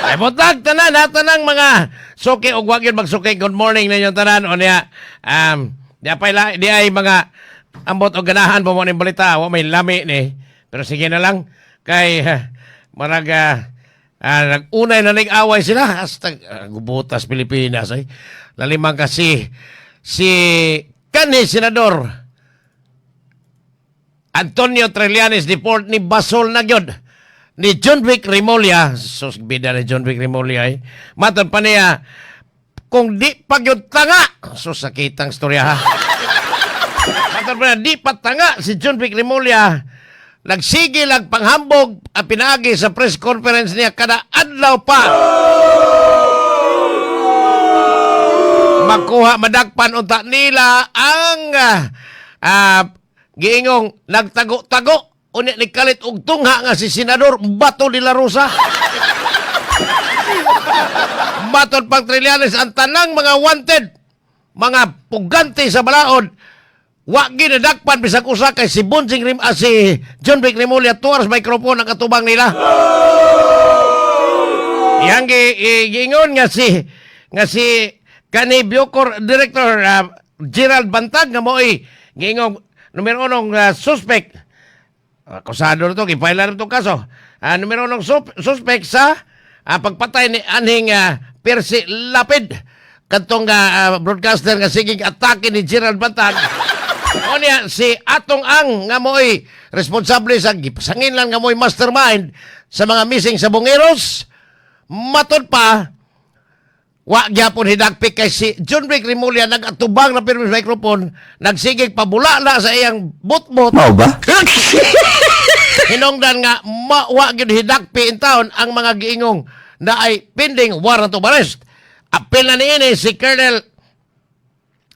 Ay, butag tanan, ha, tanang mga suki og wag yun magsuki. Good morning ninyo tanan. O niya, di pa di ay mga ambot og ganahan pa mo ning balita. Wa may lami ni. Pero sige na lang kay marag nag-unay na nag-away sila. Hasta gubutas Pilipinas ay. Lalimang kasi si kanhi Senador Antonio Trillanes deport ni basol na gyud ni Jonvic Remulla. Sus, bida ni Jonvic Remulla eh. Matod pa niya kung di pa gyud tanga. Sus, sakitang storya ha. Matod pa niya di pa tanga si Jonvic Remulla, nagsige lang panghambog at pinaagi sa press conference niya kada adlaw pa makuha madakpan unta nila ang giingong nagtago-tago unya ni kalit og tungha nga si Senador Bato de la Rosa. Matod pang Trillanes, ang tanang mga wanted, mga pugante sa balaod, wa ginadakpan bisag usa kay si Bonjing Rim, si Jonvic Remulla tuars microphone ang katubang nila. Yang giingon nga si kani Bucor Director Gerald Bantag nga mo'y giingong numero unong suspect. Akusado na to, gipile na itong kaso. Numero unong suspect sa pagpatay ni anhing Percy Lapid. Katong broadcaster nga siging atake ni Gerald Bantag. O niya, si Atong Ang nga mo'y responsable sa gipasangin lang nga mo'y mastermind sa mga missing sa Bungeros. Matod pa, wa gyapon hidakpik kay si Jonvic Remulla nagatubang na pirmi sa microphone, nagsigig pabulala sa iyang butbot. Mao ba? Hinungdan nga mawa gyud hidakpi in town ang mga giingong na ay pending warrant of arrest. Apil na niini si Colonel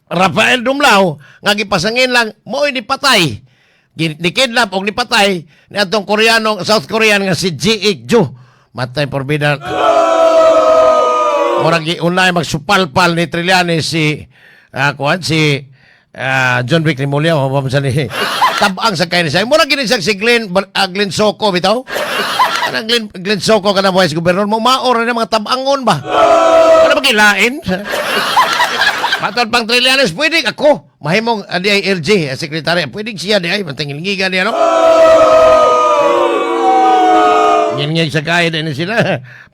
Rafael Dumlao nga gipasangin lang mo'y nipatay. Nikidnap og nipatay ni atong Koreano, South Korean nga si Ji Ik Ju. Matay porbida. Murag giunay magsupalpal ni Trillanes si kuan si Jonvic Remulla o ba sa ni tabang sa kay siya. Murag gini siya si Glenn Glenn Soco bitaw. Kanang Glenn Glenn Soco kana vice governor mo maor na mga tabangon ba. Wala ba gilain? Matod pang Trillanes, pwede ako mahimong di ay LG secretary, pwede siya di ay mantangilngigan niya no. Ngilngig sa kaya din sila.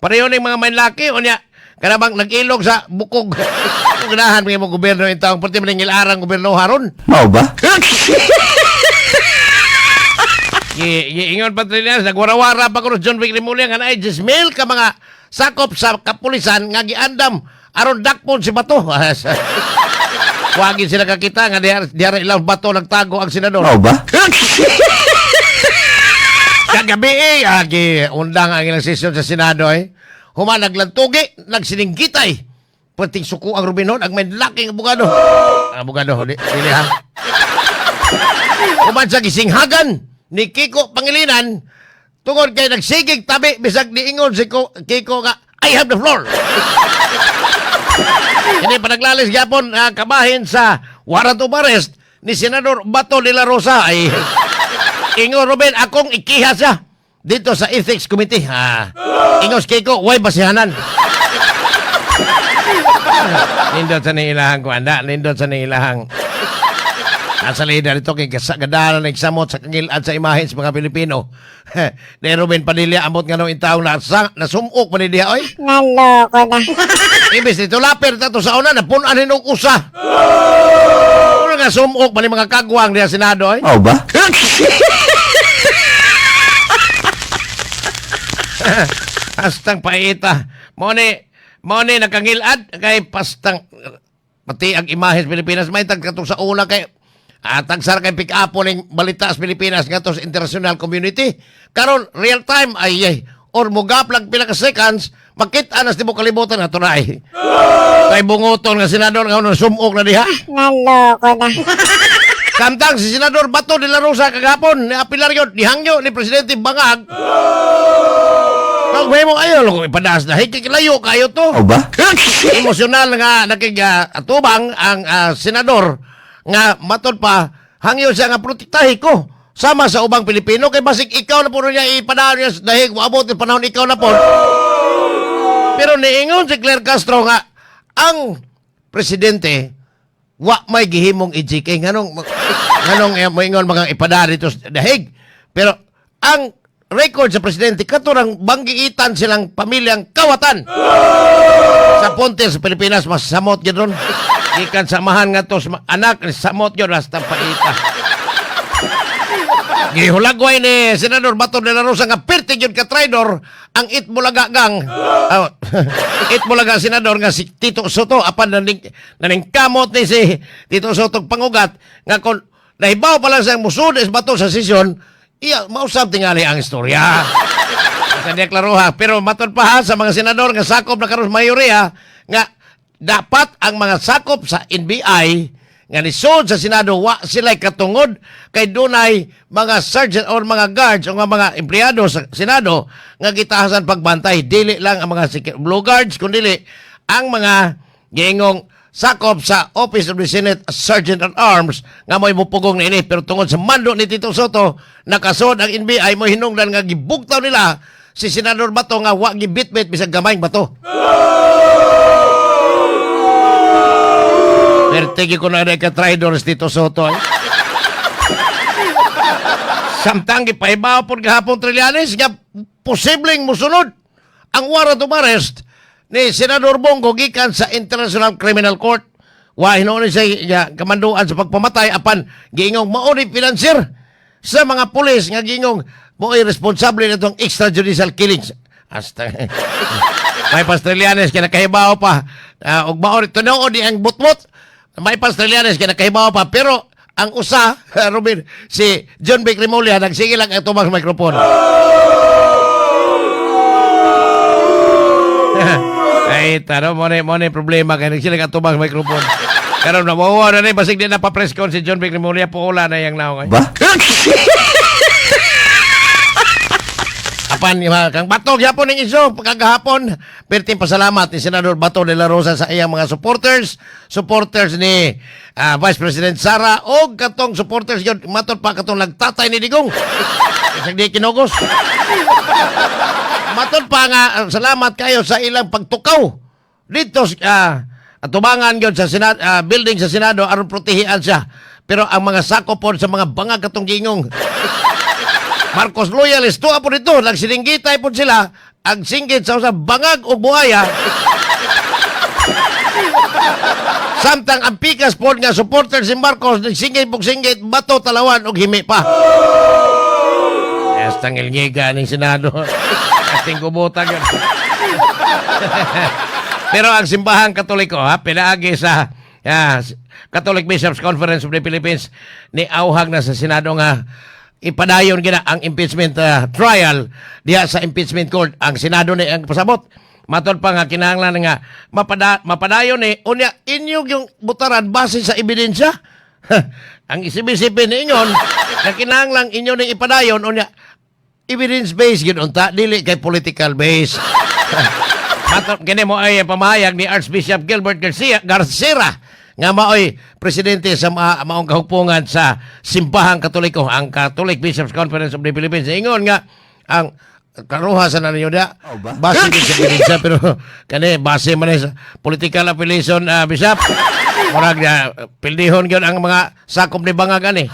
Pareho ning mga manlaki o niya kanabang nag-ilog sa bukog. Kung ganahan mga gobyerno yung taong pati man ilarang gobyerno haron. Mao ba? Giingon pa Trillanes, nagwarawara pa kuno Jonvic Remulla nga naay 10,000 ka mga sakop sa kapulisan nga giandam aron dakpon si Bato. Wagin sila kakita nga diha ilang Bato nagtago ang senador. Mao ba? Kagabi eh, agi undang ang ilang sesyon sa Senado eh. Human naglantugi, nagsininggitay. Pwedeng suko ang Robin Hood, ang may laking abogado. Ang abogado, dili ha. Human sa gisinghagan ni Kiko Pangilinan, tungod kay nagsigig tabi, bisag niingon si Kiko nga, "I have the floor." Ini panaglalis gyapon kabahin sa warrant of arrest ni Senador Bato de la Rosa ay ingon Ruben, akong ikiha siya dito sa Ethics Committee. Ingos Kiko, way basihanan. Nindot sa ning ilahang kuanda, nindot sa ning ilahang Asa leader ito kay gadalan nagsamot sa kangilad sa imahe sa mga Pilipino. Ni Ruben Padilla amot nga nung intawong nasumok pa ni diha oy. Naloko na. Imbes nito lapir tato sa una napunan ni og usa. Ano nga sumok pa ni mga kagwang diha Senado oy. Mao ba? Hastang paita. Mo ni nakangilad kay pastang pati ang imahe sa Pilipinas may tag katong sa una kay tagsar kay pick up ning balita sa Pilipinas ngadto sa international community. Karon real time ay, ay or mugaplag pila ka seconds makita na sa tibuok kalibutan nga tunay. Kay bunguton nga senador nga unang sumok na diha. Naloko na. Samtang si Senador Bato de la Rosa kagapon ni apilaryo nihangyo ni Presidente Bangag. Pag may mo ayo kung ipadas na higit layo kayo to. Mao ba? Emosyonal nga nakig-atubang ang senador nga matod pa hangyo siya nga protektahi ko sama sa ubang Pilipino kay basig ikaw na po niya ipadaan niya sa dahig moabot ang panahon ikaw na po. Pero niingon si Claire Castro nga ang presidente wa may gihimong EJK, nganong nganong moingon mga ipada dito sa dahig. Pero ang record sa presidente, katurang banggiitan silang pamilyang kawatan sa Ponte sa Pilipinas, mas samot gyud ron. Gikan samahan nga to sa anak, samot gyud hasta paita. Gihulagway ni Senador Bato de la Rosa nga pirti gyud ka traidor ang Eat Bulaga gang. Oh, Eat Bulaga senador nga si Tito Sotto, apan naning kamot ni si Tito Sotto pangugat nga kon nahibaw pa lang siyang musud is Bato sa sesyon, iya mausab tingali ang istorya. Sa diya klaroha, pero matod pa ha sa mga senador nga sakop na karon mayoriya nga dapat ang mga sakop sa NBI nga nisod sa Senado wa sila katungod kay dunay mga sergeant or mga guards o nga mga empleyado sa Senado nga gitahasan pagbantay, dili lang ang mga blue guards kundi ang mga giingong sakop sa Office of the Senate Sergeant at Arms nga mo'y mupugong niini. Pero tungod sa mando ni Tito Sotto, nakasod ang NBI, mo hinungdan nga gibugtaw nila si Senador Bato nga wa gibitbit bisag gamayng bato. Pero tigi ko na ka traidor si Tito Sotto ay. Samtang gipahibaw pod gahapon, Trillanes, nga posibleng musunod ang warrant of arrest ni Senador Bong Go gikan sa International Criminal Court. Wa hinuon siya nga kamanduan sa pagpamatay, apan giingong mao ni financier sa mga pulis nga giingong mo'y responsable nitong extrajudicial killings. Hasta may pas, Trillanes, kaya nakahibaw pa. Ug mao ni tinuod ni ang butmot. May pas, Trillanes, kaya nakahibaw pa, pero ang usa, Ruben, si John Vic Remulla, nagsige lang ang tumang microphone. Ay, taro mo ni problema kay nagsige lang ang tumang microphone. Karon na mo na ni basig di na pa press con si John Vic Remulla, puula na yang naong. Ay. Ba? Apan yung mga kang Bato gyapon ning iso pagkagahapon. Perting pasalamat ni Senador Bato de la Rosa sa iyang mga supporters, supporters ni Vice President Sara og katong supporters gyud, matod pa katong nagtatay ni Digong. Isang di kinugos. Matod pa nga salamat kayo sa ilang pagtukaw dito sa atubangan gyud sa Senado, building sa Senado aron protehian siya. Pero ang mga sako pod sa mga bangag katong gingong Marcos loyalist tuwa po dito, nagsininggitay po sila, ang singgit sa usa bangag o buhaya. Samtang ang pikas po nga supporters si Marcos, nagsinggit pog singgit, bato, talawan og himi pa. Yes, tangil ngiga ning Senado. Ating kubota yun. Pero ang Simbahang Katoliko, ha, pinaagi sa Catholic Bishops Conference of the Philippines, ni auhag na sa Senado nga ipadayon gina ang impeachment trial diha sa impeachment court. Ang Senado ni ang pasabot. Matod pa nga kinahanglan nga mapadayon ni unya inyo yung butaran base sa ebidensya. Ang isip-isipin niingon na kinahanglan inyo ning ipadayon unya evidence based gyud unta, dili kay political based. Matod kini mo ay pamahayag ni Archbishop Gilbert Garcia Garcera nga maoy presidente sa maong kahugpungan sa Simbahang Katoliko, ang Catholic Bishops Conference of the Philippines. Ingon nga ang karuha sa ninyo da Oh, ba? base gid sa ebidensya, pero kani base man ni sa political affiliation, bishop. Murag pildihon gyud ang mga sakop ni bangag ani.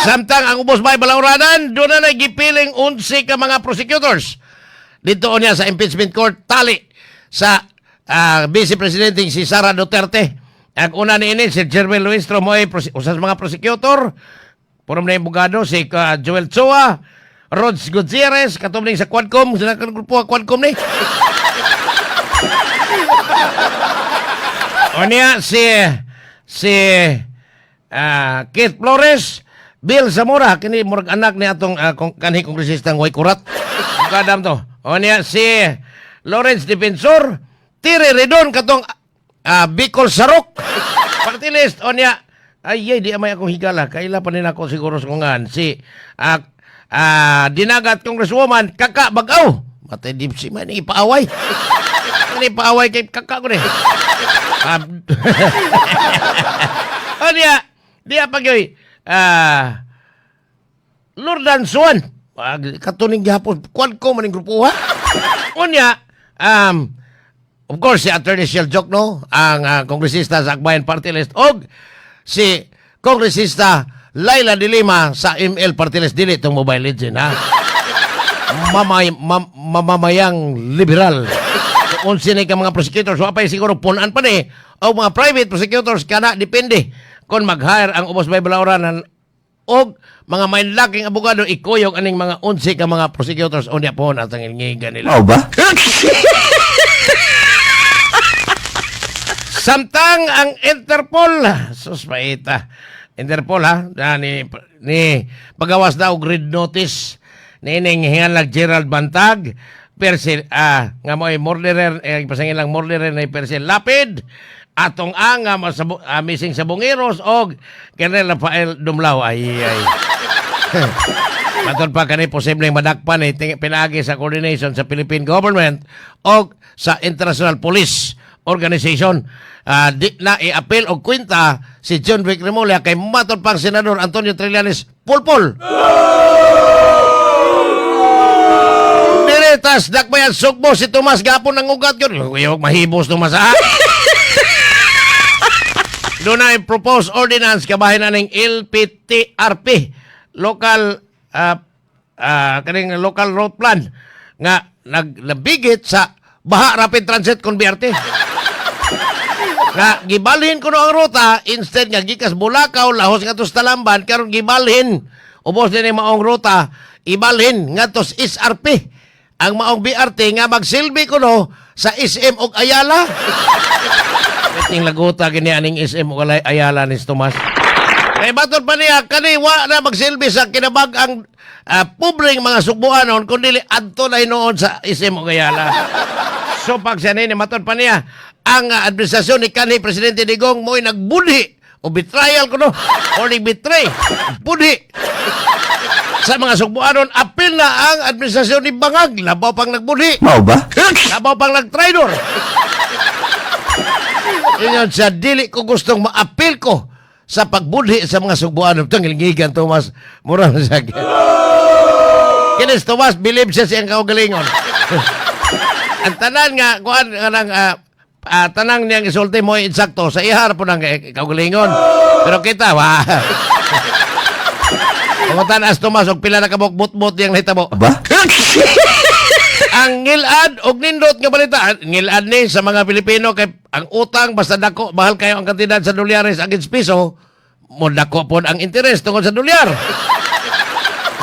Samtang ang ubos may balauranan, doon na gipiling 11 ka mga prosecutors. Dito niya sa impeachment court, tali sa Vice Presidente si Sara Duterte. Ang una ni ini, si Jeremy Luistro, mo ay usa sa mga prosecutor. Puro na yung bugado, si Joel Chua, Rods Gutierrez, katong sa Quadcom, sila kan grupo Quadcom ni. O niya, si Keith Flores, Bill Zamora, kini murag anak ni atong kanhi kongresistang way kurat. Kadam to. O niya si Lawrence Defensor, Tire Redon, katong Bicol Sarok. Party list o niya ay, ay di may akong higala. Kaila pa nila ako siguro sa kungan. Si Dinagat Congresswoman Kaka Bagaw. Matay di si man ipaaway. Ano ipaaway kay Kaka ko ni. O niya, diya pagyoy, Lordan Suan. Katuning gihapon, kuan ko maning grupo ha. Unya, of course, si Attorney Chel Diokno, ang kongresista sa Akbayan Party List, og si Kongresista Leila de Lima sa ML Party List, dili itong Mobile Legend, ha? Mamamayang liberal. 11 ni ka mga prosecutors, wa pa siguro punan pa ni o mga private prosecutors kana, depende kung mag-hire ang Ubos Bay Balauran og mga may laking abogado ikuyog aning mga 11 ka mga prosecutors, unya po at ang ngiga nila. Mao ba? Samtang ang Interpol, sus paita. Interpol ha, na ni pagawas na og red notice niining hinganlag Gerald Bantag, Percy nga mo'y murderer, pasangil lang murderer ni Percy Lapid, atong ang nga missing sabungeros og Colonel Rafael Dumlao, ay ay. Matod pa kani posibleng madakpan ni pinaagi sa coordination sa Philippine government o sa International Police Organization. Di na i-appeal og kwenta si Jonvic Remulla kay matod pang Senador Antonio Trillanes pulpul. Diretas dakbayan Sugbo si Tomas gapon ang ugat yun. Uyog mahibos Tomas ha. Doon na proposed ordinance kabahin na ng LPTRP, local kaning local road plan nga naglabigit sa baha rapid transit kon BRT nga gibalhin kuno ang ruta. Instead nga gikas Bulacau lahos ngadto sa Talamban, karon gibalhin ubos din maong ruta, ibalhin ngadto sa SRP ang maong BRT nga magsilbi kuno sa SM ug Ayala. Ting laguta gini aning SM ug Ayala ni Tomas. Kay matod pa niya, kani wa na magsilbi sa kinabag-ang pobreng mga Sugbuanon kundi adto na hinuon sa SM ug Ayala. So pag siya nini, matod pa niya, ang administrasyon ni kanhi Presidente Digong mo'y nagbudhi o betrayal kuno or ni betray, budhi sa mga Sugbuanon. Apil na ang administrasyon ni Bangag, labaw pang nagbudhi. Mao ba? Labaw pang nagtraidor. Ingon siya, dili ko gustong maapil ko sa pagbudhi sa mga Sugbuanon. Itong gilingigan, Tomas. Mura na siya. Kinis Tomas, believe siya siyang kaugalingon. Ang tanan nga, kuan, nga tanang niyang isulti mo insakto sa ihar po ng kaugalingon. Pero kita, wa. Pangutan as Tomas, og pila na kabok but-but niyang nahitabo. Ba? Ang ngilad og nindot nga balita, ngilad ni sa mga Pilipino kay ang utang basta dako, mahal kayo ang kantidad sa dolyares against piso, mo dako pod ang interes tungod sa dolyar.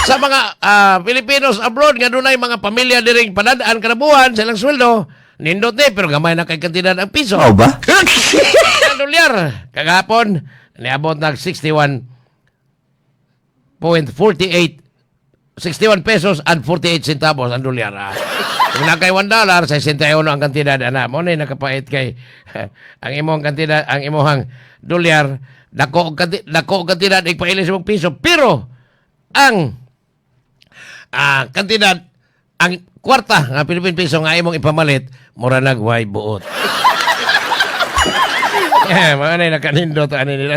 Sa mga Pilipinos abroad nga dunay mga pamilya diring panadaan kanabuhan sa ilang sweldo, nindot ni pero gamay na kay kantidad ang piso. Mao ba? Ang dolyar kagahapon niabot nag 61.48, 61 pesos and 48 centavos ang dolyar. Kung na kay $1, 61 ang kantidad ana. Mo na nakapait kay ang imong kantidad, ang imong dolyar dako og kantidad igpaili sa imong piso, pero ang kantidad ang kwarta nga Philippine piso nga imong ipamalit mura nag way buot. Eh, mga na nakanindot ani nila.